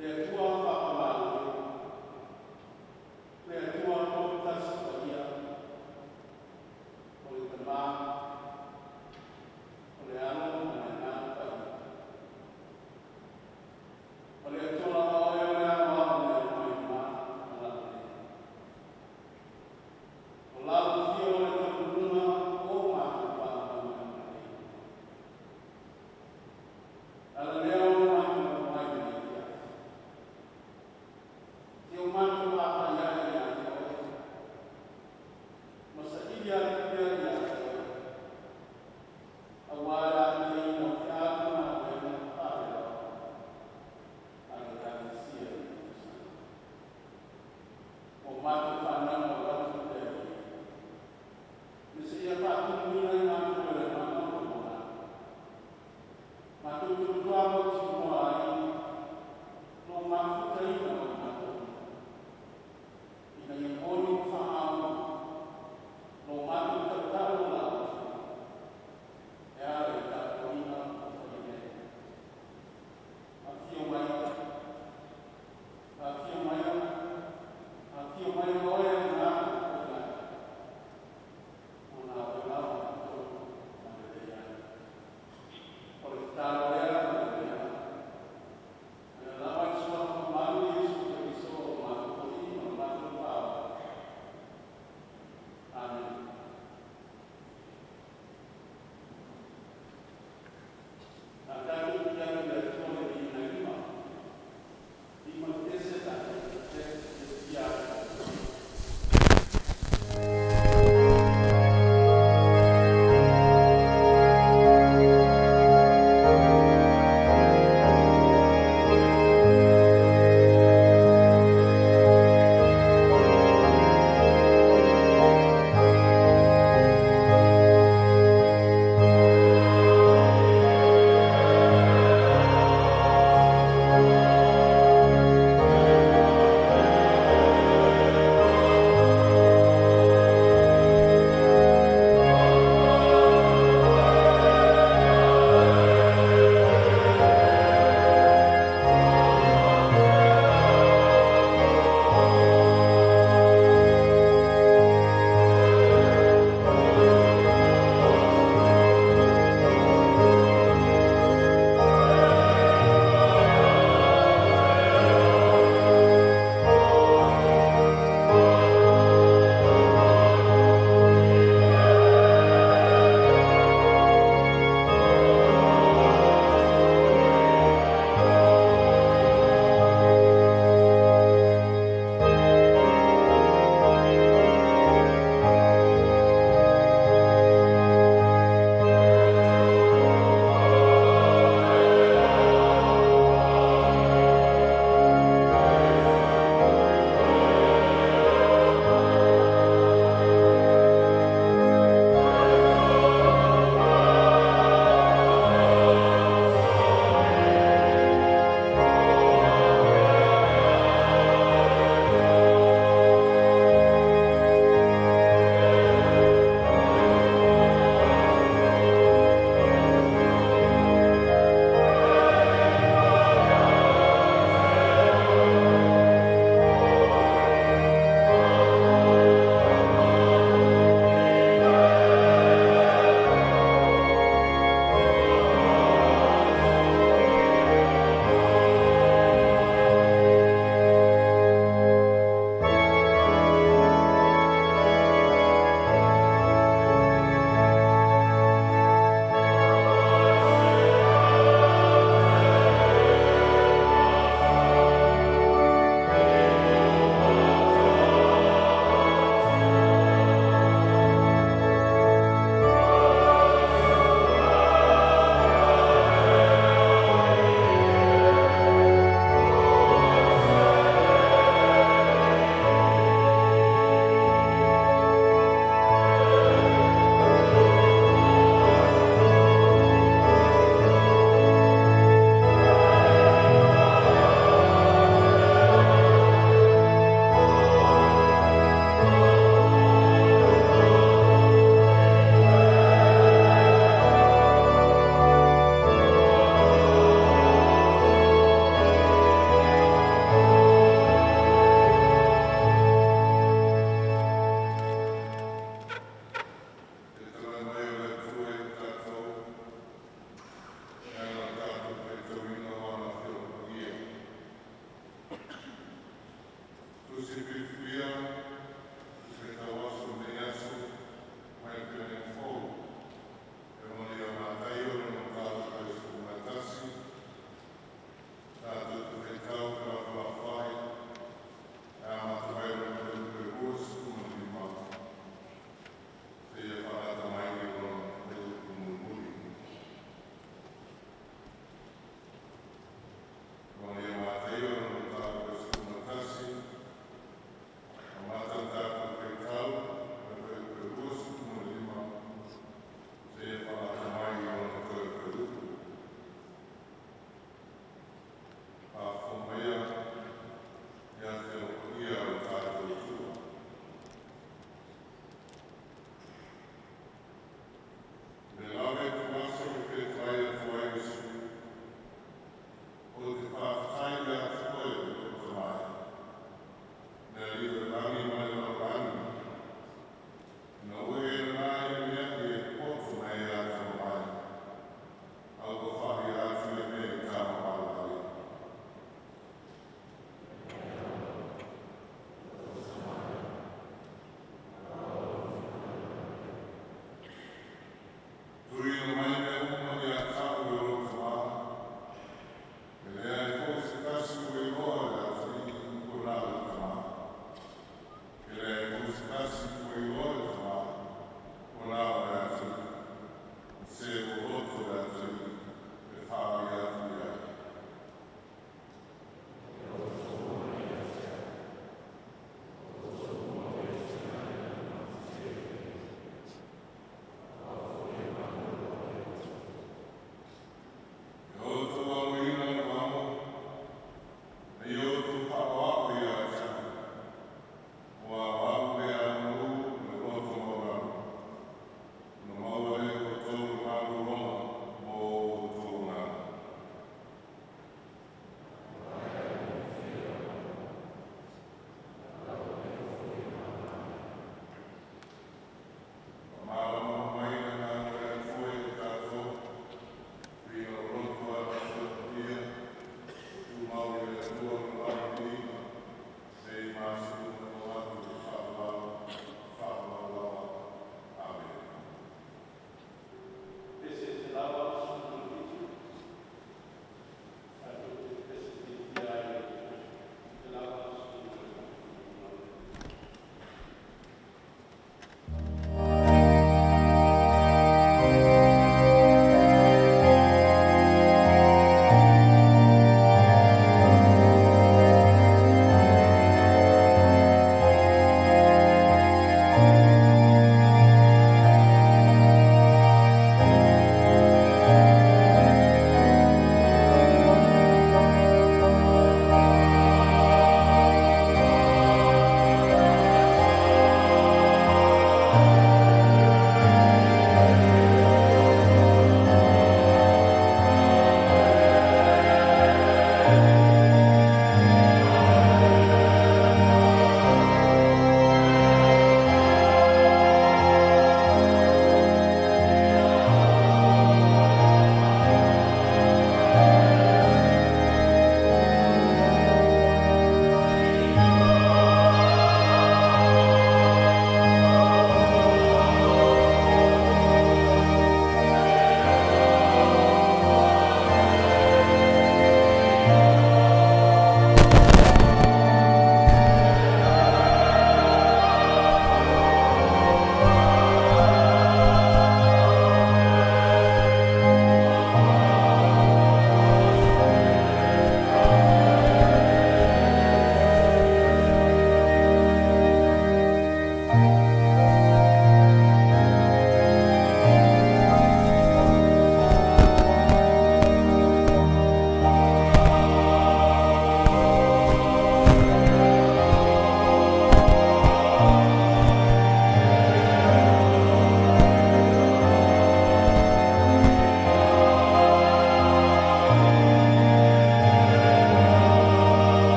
Le Atua faapalale, le Atua toatasi paia, o le Tama, o le Alo ma le Agaga Paia. O le Atua lava Oe o le Aoao ma le Aumai ma lalelei. O lau afio o le taunuuga o matou faamoemoega nei. Ala lea o le matou mai lenei afiafi.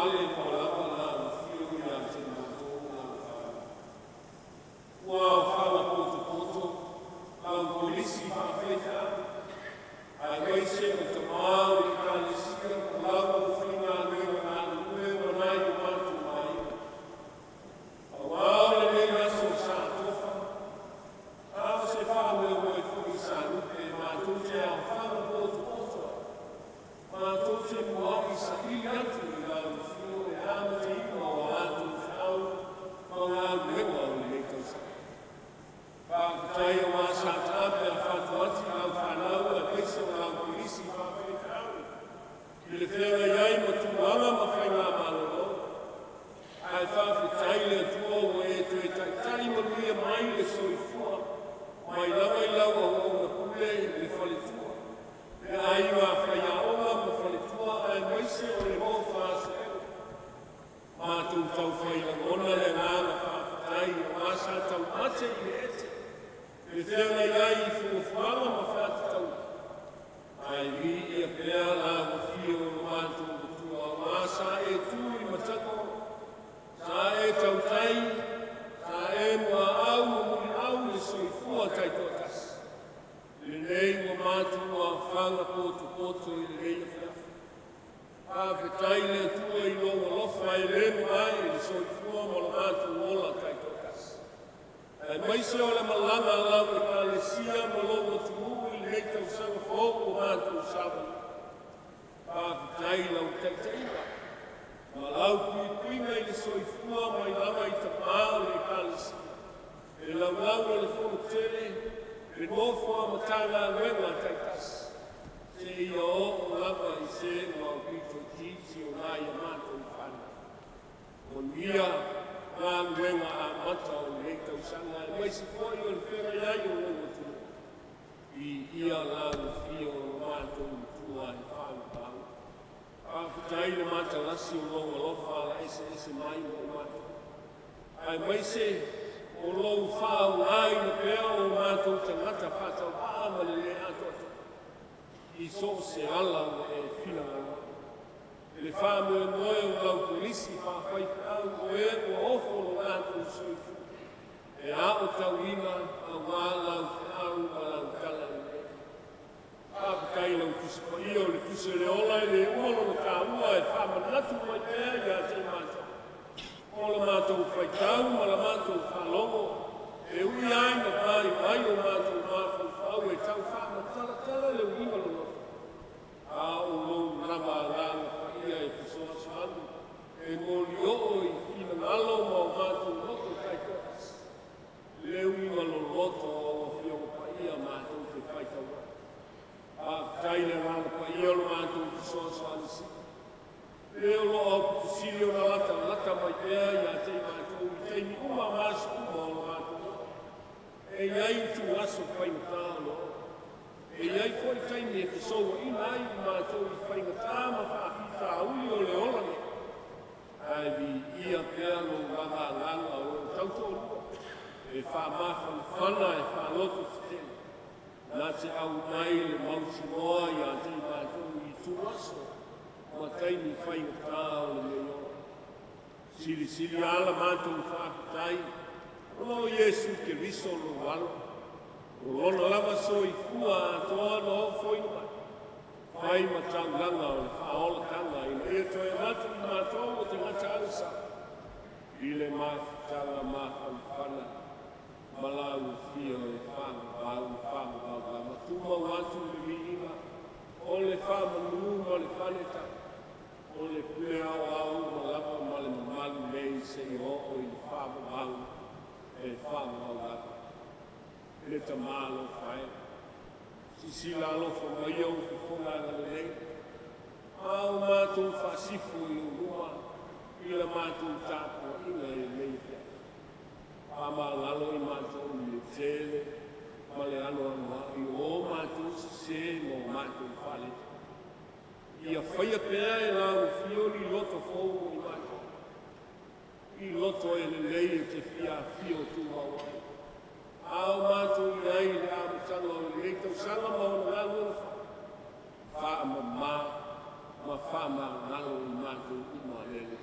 Faalelua lava lau afio ia te matou lau fanau. Ua aofaga potopoto lau kolisi faafaifeau, aemaise o tamā o le Ekalesia ma lau aufaigaluega galulue ma nai o matou aiga. Auā o lenei aso sa tofa, a o se faamoemoe foi sa lupe matou te aofaga potopoto ai, matou te mua'i saili atu i lau afio le amataina o a latou feau ma galuega o lenei tausaga. Faafetai auā sa taape a fatuati lau fanau aemaise o lau kolisi faafaifeau i le feagai ai ma tulaga ma faigamalolo. Ae faafetai le Atua ua e toe taitali manuia mai le soifua mai lava i lau auauna pule i le faletua, le aiga faiaoga ma faletua aemaise o le nofo a suega. Matou taufai lagona le agaga faafetai auā sa taumate i le ete le feagai ai i fuafuaga ma faatatauga. Ae viia pea lau afio o lo matou Matua auā sa e tu i matago, sa e tautai, sa e muaau ma muliau le soifua taitoatasi. Lenei ua matou aofaga potopoto i lenei afiafi. Faafetai le Atua i lou alofa e le mavae i le soifua ma lo matou ola taitoatasi. Aemaise o le malaga a lau Ekalesia ma lou atunuu i lenei tausaga fou ua matou savaliina. Faafetai i lau taitaiga ma lau puipuiga i le soifua mai lava i tamā o le Ekalesia, le laulau o le Fono tele, le nofo a Matagaluega taitasi, seia oo lava i se ua aupito itiiti o nai a matou fanau. Manuia galuega amata o lenei tausaga aemaise foi o le feagai ai o lou atunuu. Viia lau afio o lo matou Matua e faagavau. Faafetai le matalasi o lou alofa ala eseese mai mo matou, aemaise o lou faaaogaina pea o matou tagata faatauvaa ma le le atoatoa i so o se ala ua e finagalo ai. Le faamoemoe o lau kolisi faafaifeau o e ua ofo lo latou soifua e aotauina auā lau feau ma lau talalelei. Faafetai i lau Tusi Paia o le Tusi o le Ola e le uma lona taua e faamanatu mai pea ia te i matou. O la matou faitau ma la matou faalogo, e ui ai ina vaivai o matou mafaufau e tau faamatalatala le uiga loloto, a o lou lava agaga paia e fesoasoani e molioo i finagalo ma o matou loto taitoatasi le uiga loloto o au Afioga Paia matou te faitau ai. Faafetai i le Agaga Paia o lo matou fesoasoani sili, le o lo o aupito sili ona latalata mai pea ia te i matou i taimi uma ma aso uma o lo matou ola. E i ai ituaso faigata o le ola. E i ai foi taimi e fesouaina ai i matou i faigata ma faafitauli o le ola nei. Ae viia pea lou lava agaga o lo o tautoalua e faamafanafana e faalototetele na te aumai le mautinoa ia te i matou i ituaso ma taimi faigata o lenei ola. Silisili lava la matou faafetai ona o Iesu Keriso lou Alo, o lona lava soifua atoa na ofoina mai, fai ma taulaga o le faaolataga ina ia toe avatu i matou o tagata agasala i le mafutaga mafanafana ma lau Afio e faavavau ma faavavau lava. Tumau atu le viiga o le faamanu ma le faletau o le pule aoao uma lava ma le mamalu nei seia oo i le faavavau e faavavau lava. Le Tamā alofa e, silasila alofa mai i ou fofoga agalelei, a o matou faasifo i ou luma i la matou tapuaiga i lenei afiafi. Faamagalo i matou i le tele ma le anoanoai o o matou sesē ma o matou faaletonu. Ia faia pea e lau Afio ni loto fou mo i matou, i loto e lelei e te fia afio tumau ai, a o matou i ai i le amataga o lenei tausaga ma ona galuega fai. Faamama ma faamagalo i matou uma e le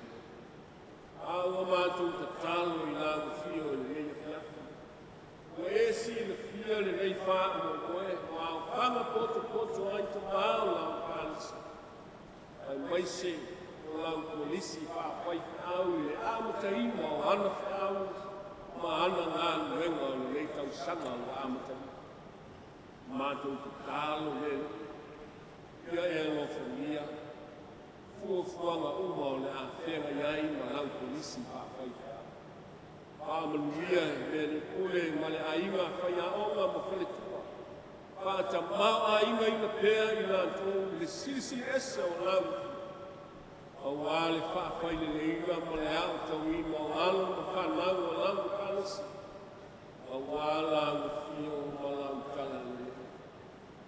Aemaise o lau kolisi faafaifeau i le amataina o ana feau ma ana galuega o lenei tausaga ua amatalia. Matou tatalo le Alii, ia e alofagia fuafuaga uma o le a feagai ai ma lau kolisi faafaifeau. Faamanuia le alii pule ma le aiga faiaoga ma faletua, faatamāo'aigaina pea i latou i le silisili ese o lau aua le faafaileleina ma le aotauina o alo ma fanau a lau Ekalesia, aua lau afio ma lau talalelei.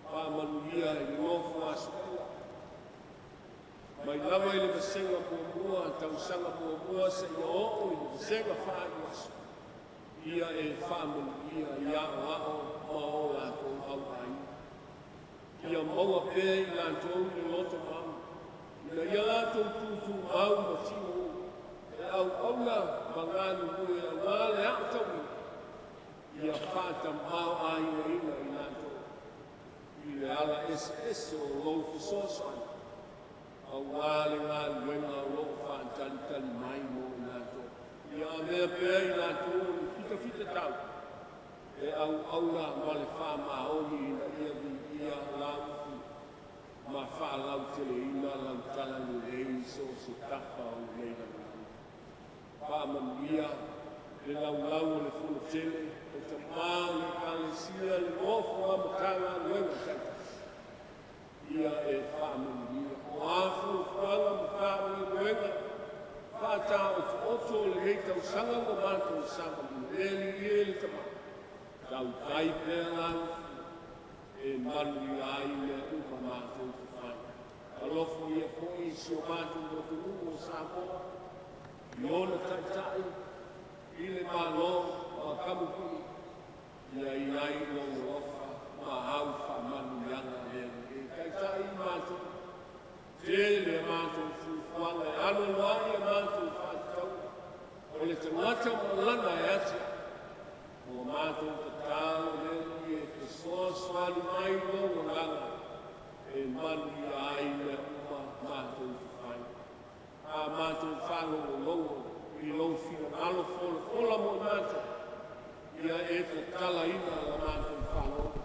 Faamanuia i le nofo a su'ela mai lava i le vasega muamua, tausaga muamua, seia oo i le vasega faaiuaso. Ia e faamanuia i aoao ma o latou auaiga. Ia maua pea i latou le loto mau, ina ia latou tutumau ma tinou e auauna ma galulue aua le aotauina. Ia faatamāo'aigaina i latou i le ala eseese o lou fesoasoani aua le galuega o loo faatalitali mai mo i latou. Ia avea pea i latou o ni fitafitatau e auauna ma le faamaoni ina ia viia lau afio ma faalauteleina lau talalelei i so o se tafa o lenei lalolagi. Faamanuia le laulau o le fonotele o tamā o le Ekalesia, le nofo a Matagaluega taitasi. Ia e faamanuia o a fuafuaga ma faamoemoega faataotooto o lenei tausaga ua matou savaliina. Le Alii e, le Tamā, tautai pea lau afio e manuia ai mea uma matou te fai. Alofagia foi si o matou atunuu o Samoa i ona taitai i le Malo ma kamupani. Ia i ai lou alofa ma au faamanuiaga. Le Alii e taitai i matou, tele a matou fuafuaga e anoanoai a matou faatatauga o le tagata ma lana e ati ai. Ua matou tatalo le Alii e fesoasoani mai lou agaga e manuia ai mea uma matou te fai. A matou faalogologo i lou finagalo folafola mo i matou, ia e tatalaina la matou faalogo.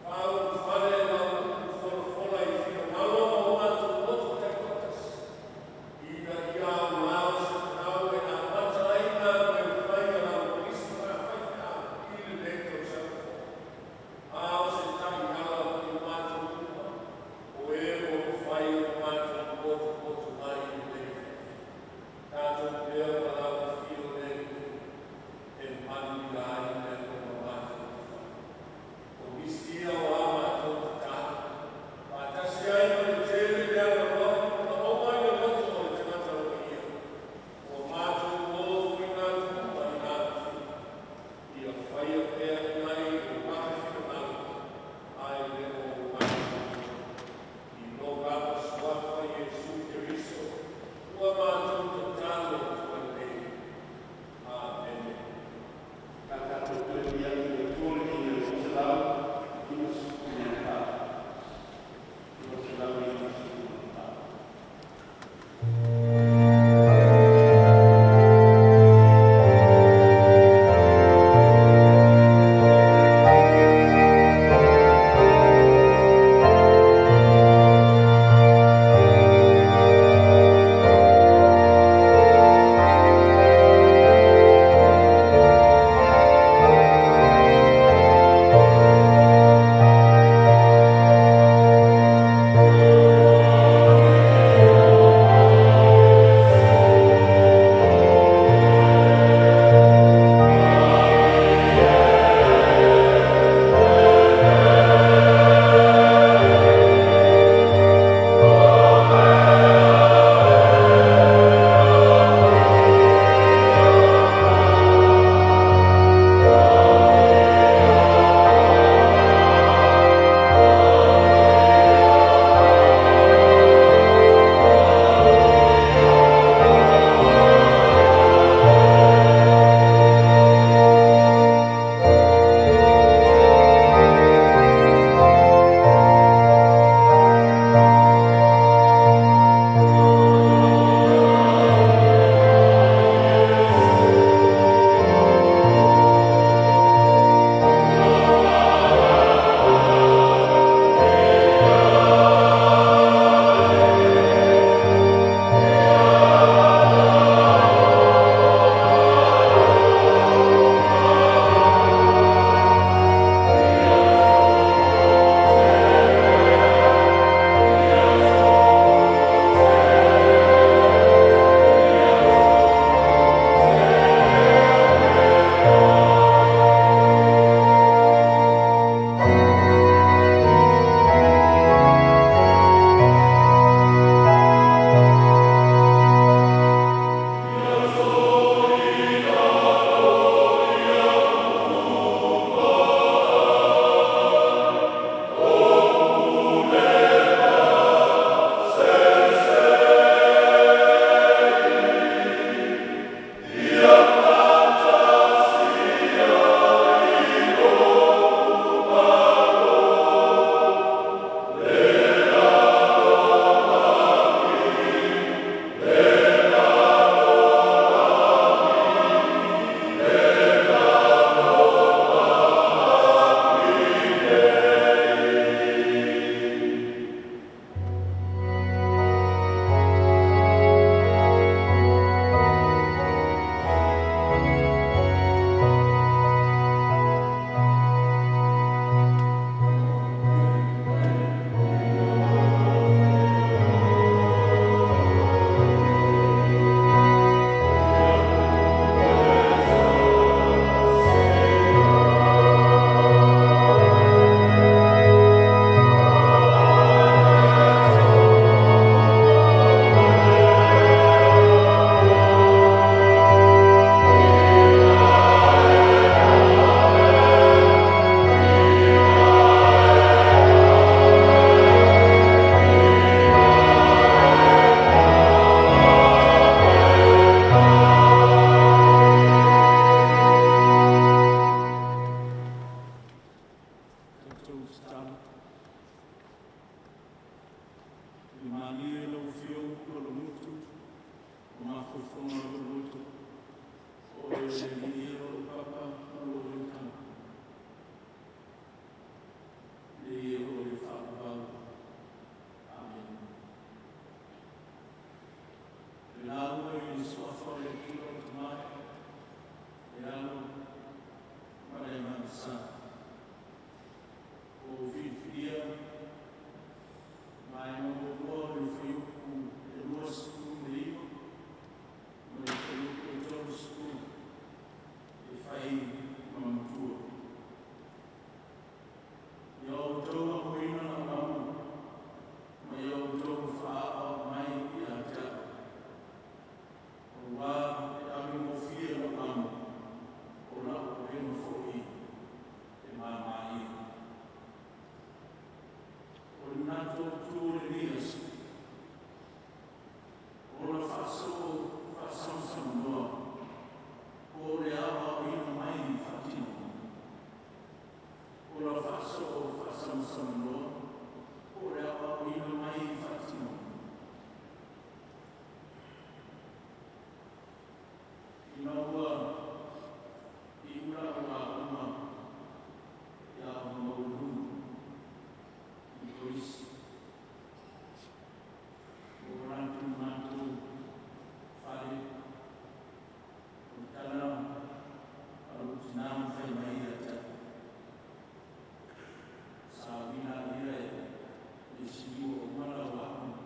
Faaulufale lau upu folafola i finagalo ma o matou loto taitoatasi, ina ia aulao se feau e amata ai galuega fai a lau Kolisi faafaifeau i lenei tausaga fou, a o se taiala mo i matou uma o e ua mafai ona matou potopoto mai i lenei afiafi. Tatou pea ma lau afio, le Alii, e manuia ai mea uma matou te fai. O nisi ia o a Lauga i le Suafa o le Atua le Tama, le Alo ma le Agaga Sa. Ua ou filifilia vaega muamua o le fuaiupu e 29 ma le fuaiupu e 30 e fai ma matua. Ia outou amoina lau amo ma ia outou faaao mai ia te au. Auā e avegofie lau amo, o lau avega foi e māmā ia. O le manatu autu o lenei aso, o la faasoo faasamasamamoa po o le aoaoina mai i faatinoga. O la faasoo faasamasamanoa po o le aoaoina mai i faatinoga. Ina ua iu lau aoga i aoga maualuluga i Kolisi, ua latou matou fale, o le tala a lou tinā na fai mai ia te au, sa uiga ia e sili ua uma lau aoga,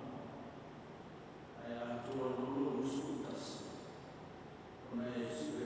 ae atoa loa lou 21 ona e sue.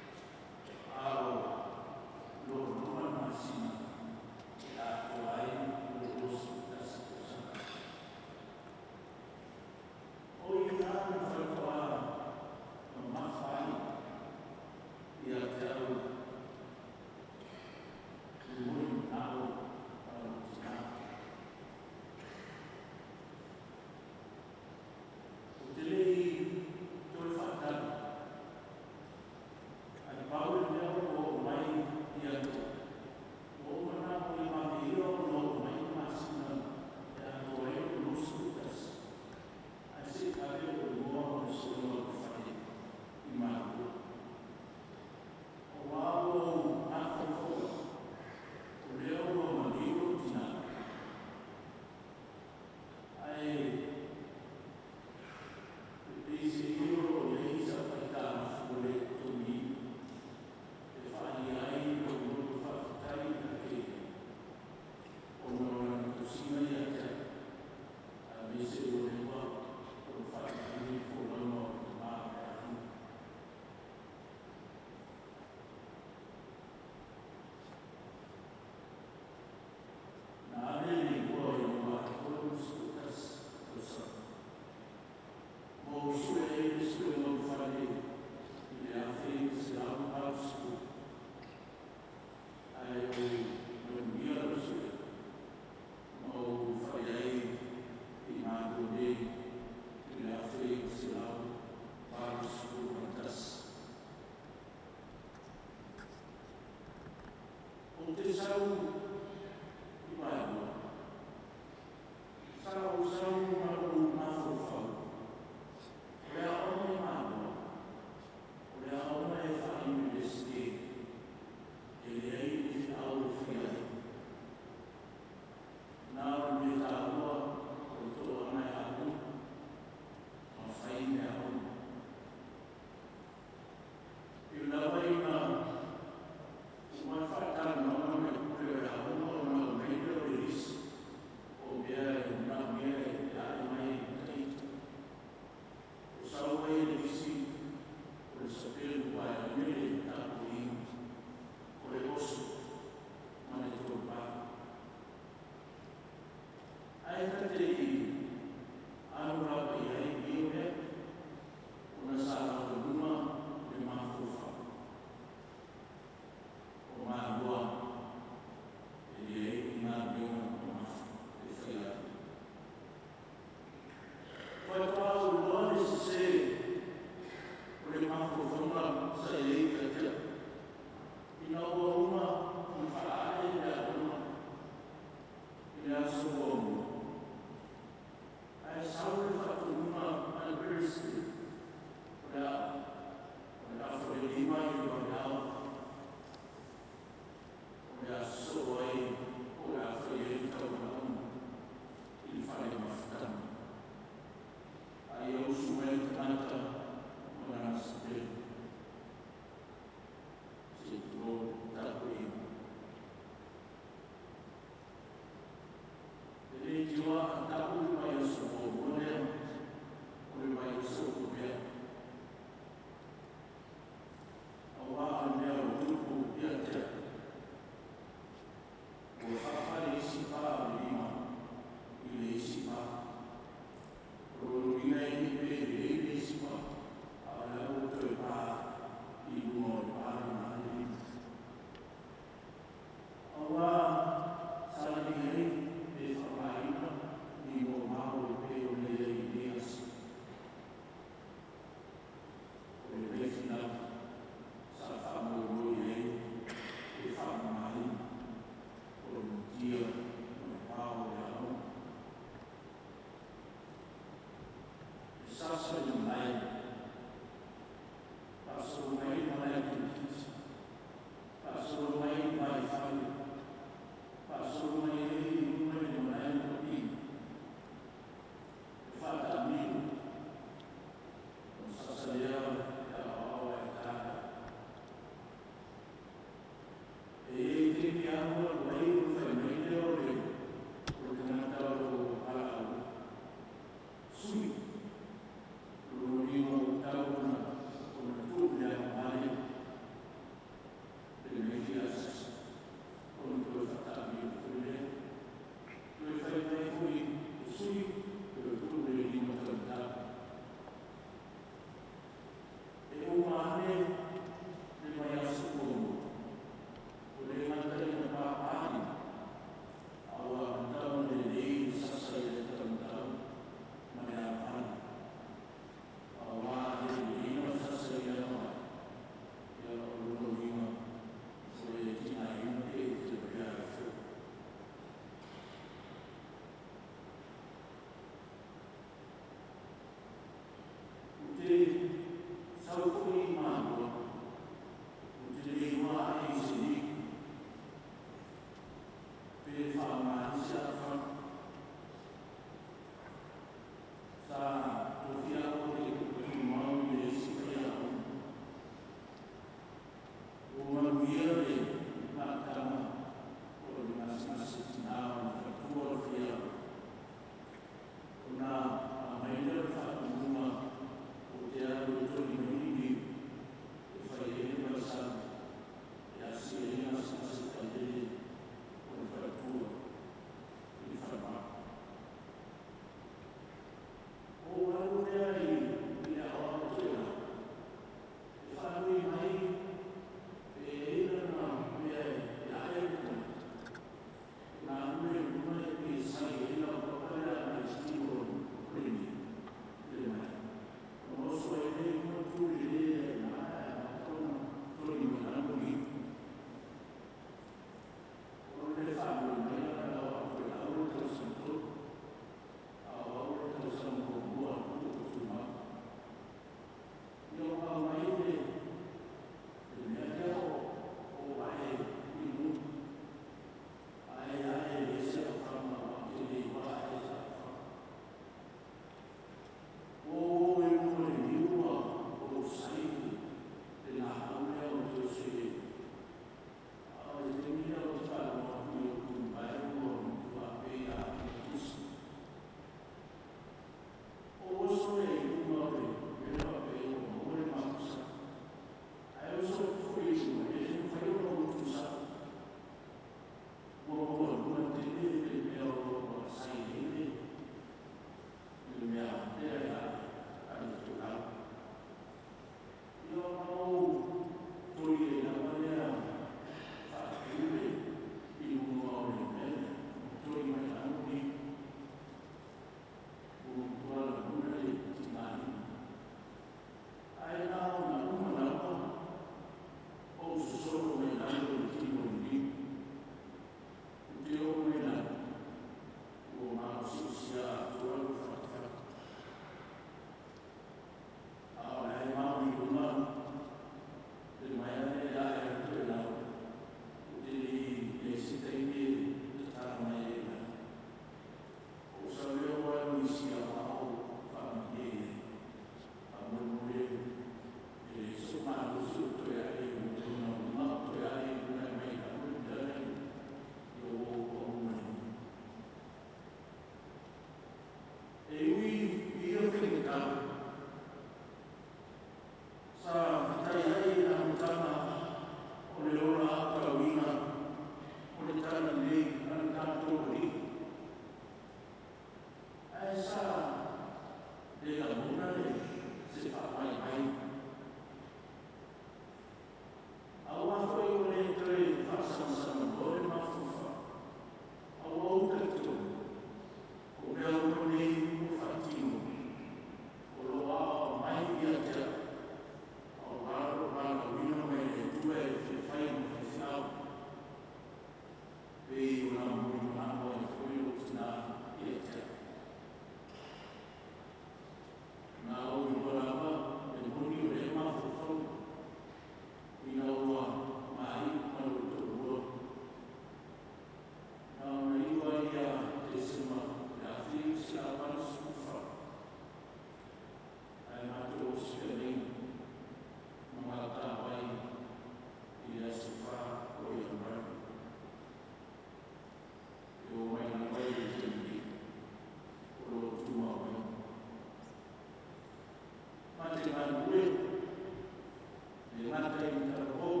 le gata i le talavou,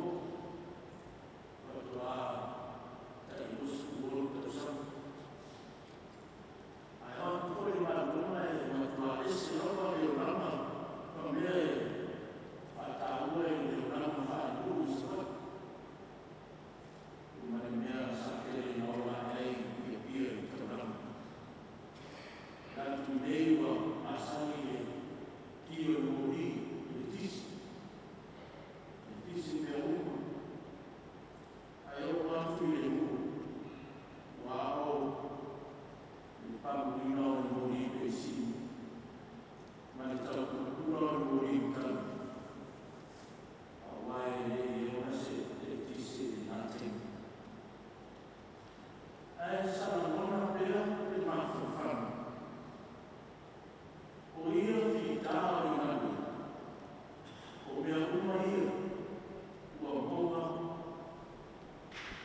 faatoa tai 26 tausaga. Ae oo atu foi le galuega e matua ese lava le olaga ma mea e faataua i le olaga faalenuu i Savaii ma le mea sa tele ina ola ae ai i Apia i le taulaga. Le atu nei ua masani le ki o le moli i le tisi, le tisi mea uma. Ae oo atu i le nuu, ua ao i le pamuina o le moli peisini ma le taupulepula o le moli matagi, auā e le i ona se eletise i lena taimi. Ae sa lagona pea le mafaufauga, o ia fitā o le galuega, o mea uma ia ua maua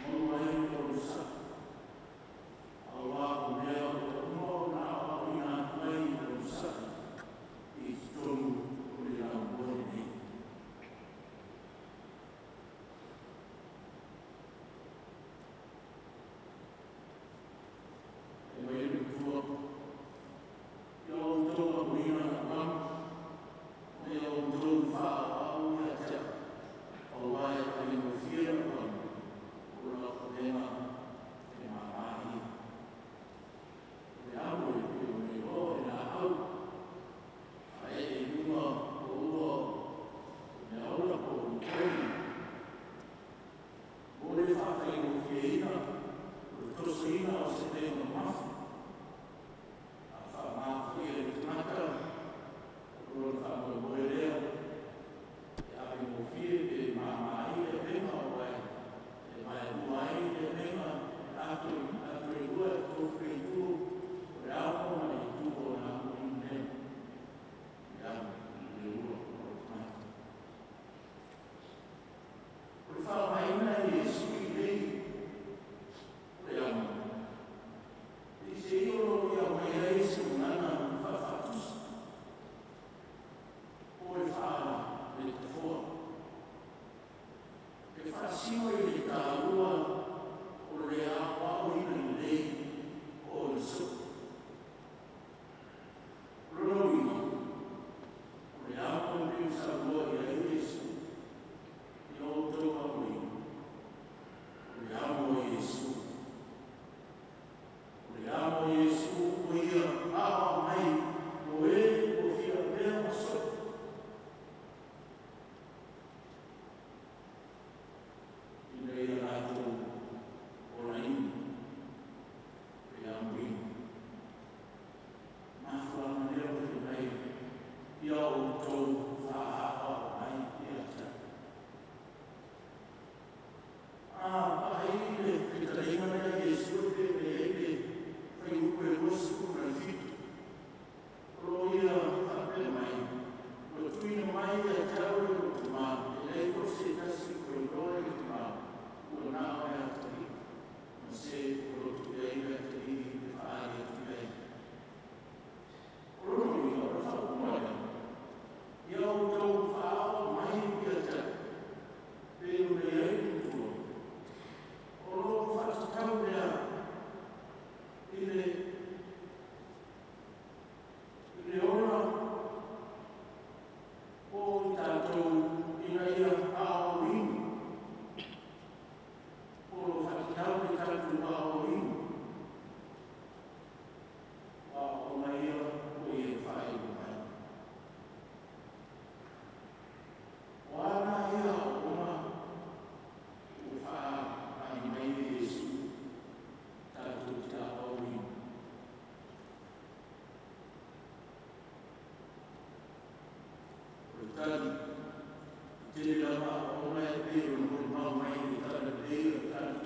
maua ai le onosai, auā o mea ua uma ona aoaoina atu ai i le onosai i totonu o le laumua lenei. E mai le matua, ia outou amoina lauamu, ma ia outou faaauau ia te au, auā e avegaufie lau amu, o lau avega e māmā ia. O le amo e pei ona iloa e laau, ae i luga o ua o meaola po o motoli, mo le faafaigofieina o le tosoina o se mea mamafa, a faaaoga foi e le tagata o lona faamoemoe lea e avegofie pe māmā ai le avega, aua e vaelua ai le avega ato ato e lua e tofu le itu o le amo ma le itu o le amoina lea le amo i le ua o le tagata. O le faaaogaina e Iesu i nei o le amo, peiseai o lo o ia mai ai se gagana faafaatusa po le faa-metafoa, e faasino i le taua o le aoaoina lelei o le soo. O lona uiga, o le amo e pei ona saunoa i ai Iesu, ia outou amoina, o le amo a Iesu. O le amo a Iesu ua ia aoao mai mo e ua fia avea ma soo. Ina ia latou olaina le amoina. Mafuaaga lea ua fai mai, ia outou faaauau mai ia te au. A vaai le fetalaiga lea a Iesu e pei ona i ai le fuaiupu e 27, o lo o ia faapea mai, ua tuuina mai ia te au e lou Tamā, e leai foi se tasi o iloa i le Tamā, ua na o le Atalii, ma se o lo o tuu i ai le Atalii e faaali atu i ai. O lona uiga, o le faaupuga lea, ia outou faaauau mai ia te au, pei ona i ai le matua, o lo o faatatau lea i le ola o i tatou ina ia aoaoina, o lo o faatatau le tatou aoaoina, o aoaoga ia ua ia faailoa mai. O a la ia aoaoga ua faaali mai e Iesu tatou te aoaoina? O le tali, e tele lava aoaoga e pei ona molimau mai i le Talalelei o le Talalelei.